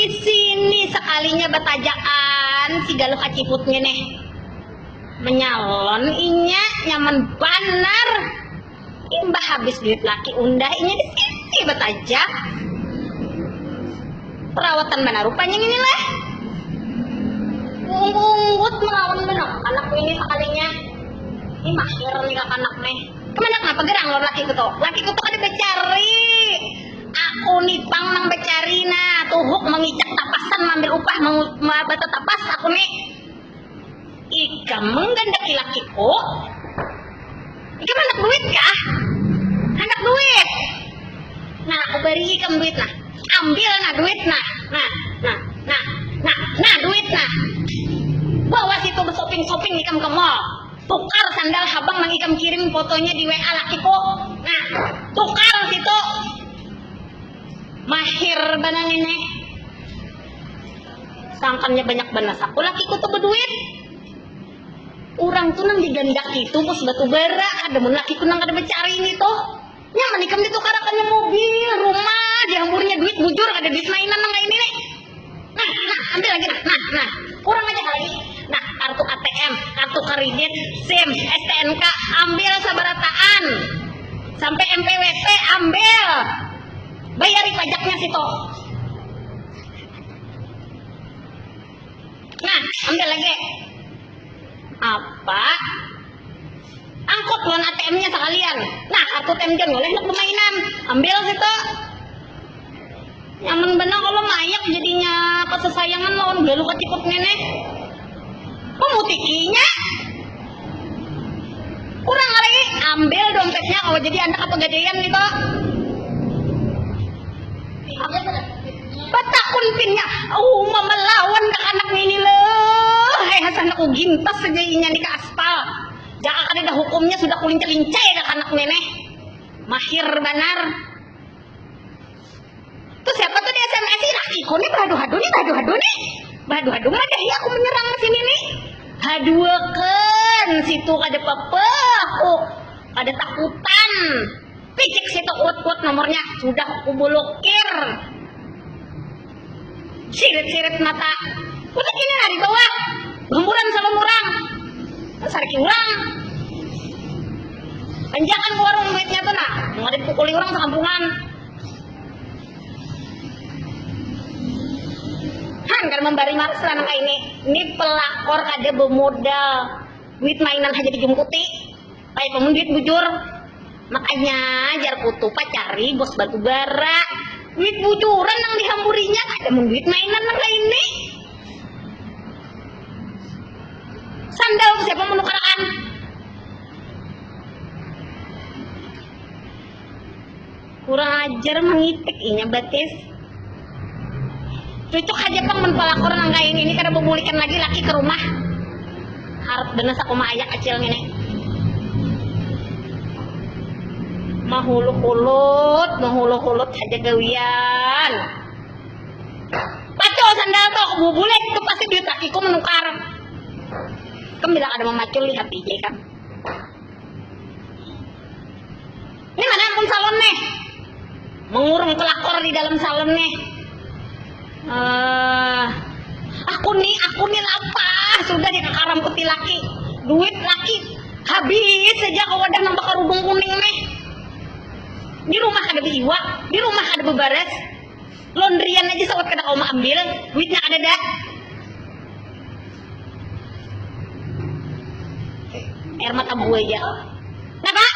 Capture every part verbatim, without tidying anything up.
Sini sekalinya batajakan si Galuh Kaciputnya nih. Menyalon inya nyaman banar. Imbah habis duit laki undah inya di sini batajak. Perawatan banar rupanya ini lah. Unggut melawan banar anak ini sekalinya. Ini mahir nih anak nih. Kemana kenapa gerang lo laki kutu? Laki kutu kada bacari. Aku nipang nang bacari nah, tuhuk mengicak tapasan, mambil upah, mau bata tapas aku nih. Ikam menggandaki lakiku. Ikam anak duit kah? Anak duit. Nah, aku beri ikam duit nah. Ambil nah duit nah. Nah, nah, nah, nah, nah duit nah. Bawa situ bersoping-soping ikam ke mall. Tukar sandal habang nang ikam kirim fotonya di W A lakiku. Nah, tukar situ. Mahir banar ini. Sangkannya banyak banar saku lakiku tuh beduit. Orang tuh nang digandak itu bos batu bara. Ada mun lakiku nang kada bercari ini tuh. Nyaman ikam ditukarakannya mobil, rumah, dihamburnya duit bujur, ada duit mainan nang kayak ini nih. Nah, nah, ambil lagi nah. Nah, nah. Kurang aja kali. Nah, kartu A T M, kartu kredit, SIM, S T N K, ambil sabarataan. Sampai M P W P ambil. Bayari pajaknya situ. Nah, ambil lagi. Apa? Angkut lawan A T M-nya sekalian. Nah, kartu A T M John boleh nak permainan. Ambil situ. Nyaman benar kalau mayak jadinya kesesayangan lawan galuh kaciput nenek. Pemutikinya kurang lagi ambil dompetnya kalau jadi anak apa gadaian gitu. Batakun pinnya, uma melawan kakanak ngini leh. Hai, hasan aku gintas saja inya ni ka aspal. Jaka kadada hukumnya sudah kulincai-lincai kakanak ngini. Mahir banar. Tu siapa tu di S M S-i? Lakiku ni, bahadu-hadu ni, bahadu-hadu ni. Bahadu-hadu madahi aku menyerang sini ni. Haduakan situ kada papa aku. Kada takutan. Picik situ kuat-kuat nomornya. Sudah aku bolokir. Sirit-sirit mata. Kucek ini lah di bawah. Gemburan salon orang. Sariki orang. Anjakan ke warung duitnya tu nah. Mau dipukuli orang sekampungan. Han, kada membari maras lah nang ini. Ini pelakor kada bermodal. Duit mainan haja dijumputi. Kayak pamun duit bujur. Makanya jar kutu pacari bos batu bara. Duit bujuran nang dihamburinya kada mun duit mainan nang lain nih. Sandal tu siapa menukarkan? Kurang ajar mangitik inya batis. Cucuk haja pang mun palakor nang kain ini kada bebulikan lagi laki ke rumah. Harap benar sakuma ayak kecil ini. Mahulu-hulut, mahulu-hulut haja gawian. Pacul sandal tu aku bubulik tu pasti duit lakiku menukar. Kam bilang ada memacul lihat I G kan. Ini mana ampun salon nih? Mengurung pelakor di dalam salon nih. Eh, aku nih, aku nih lapah sudah dikakaram peti laki. Duit laki habis saja ke wadah nang bakarudung kuning nih. Di rumah kada beiwak, di rumah kada bebaras. Laundryan aja sawat kada kawa maambil, duitnya kada ada. Air mata buaya. Napa?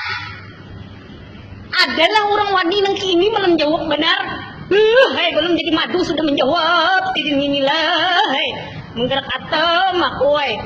Adalah orang wani nang kini belum jawab benar. Uh, hai, belum jadi madu sudah menjawab. Tidak inilah, hai. Menggerak atam aku, hai.